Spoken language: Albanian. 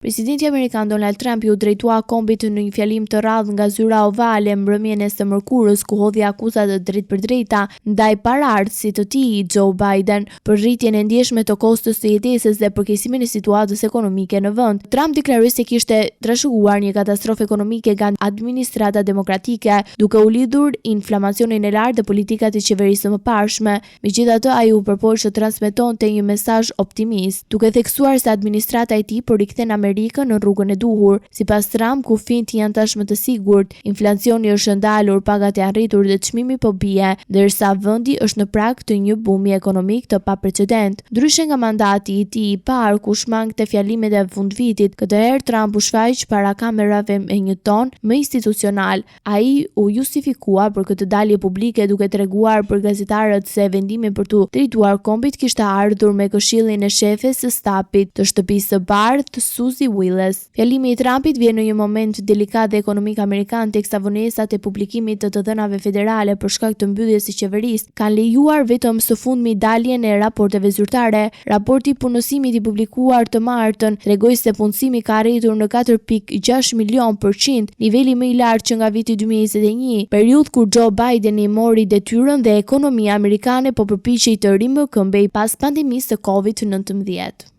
Presidenti amerikan Donald Trump iu drejtua kombit në një fjalim të rrallë nga zyra ovale mbrëmjen e së mërkurës, ku hodhi akuza të drejtpërdrejta ndaj paraardhësit të tij, Joe Biden, për rritjen e ndjeshme të kostos së jetesës dhe përkeqësimin e situatës ekonomike në vend. Trump deklaroi se kishte trashëguar një katastrofë ekonomike nga administrata demokratike, duke u lidhur inflamacionin e lartë dhe politikat e qeverisë së mëparshme. Megjithatë, ai u përpoq të transmetonte një mesazh optimist, duke theksuar se administrata e tij po rikthen Amerikën në rrugën e duhur. Sipas Trump, kufijtë janë tashmë të sigurt, inflacioni është ndalur, pagat janë rritur dhe çmimi po bie, ndërsa vendi është në prag të një bumi ekonomik të paprecedentë. Ndryshe nga mandati i tij i parë, ku shmangte fjalimet e fundvitit, këtë herë Trump u shfaq para kamerave me një ton më institucional. Ai u justifikua për këtë dalje publike duke treguar për gazetarët se vendimi për t'u drejtuar kombit kishte ardhur me këshillin e shefes së stafit të Shtëpisë së Bardhë, Susie Wiles. Fjalimi i Trumpit vjen në një moment delikat dhe ekonomik amerikan teksa vonesat e publikimit të të dhënave federale për shkak të mbylljes së qeverisë kanë lejuar vetëm së fundmi daljen e raporteve zyrtare. Raporti i punësimit i publikuar të martën tregoi se punësimi ka arritur në 4.6 milionë për qind, niveli më i lartë që nga viti 2021, periudhë kur Joe Bideni mori detyrën dhe ekonomia amerikane po përpiqej të rimëkëmbej pas pandemisë së Covid-19.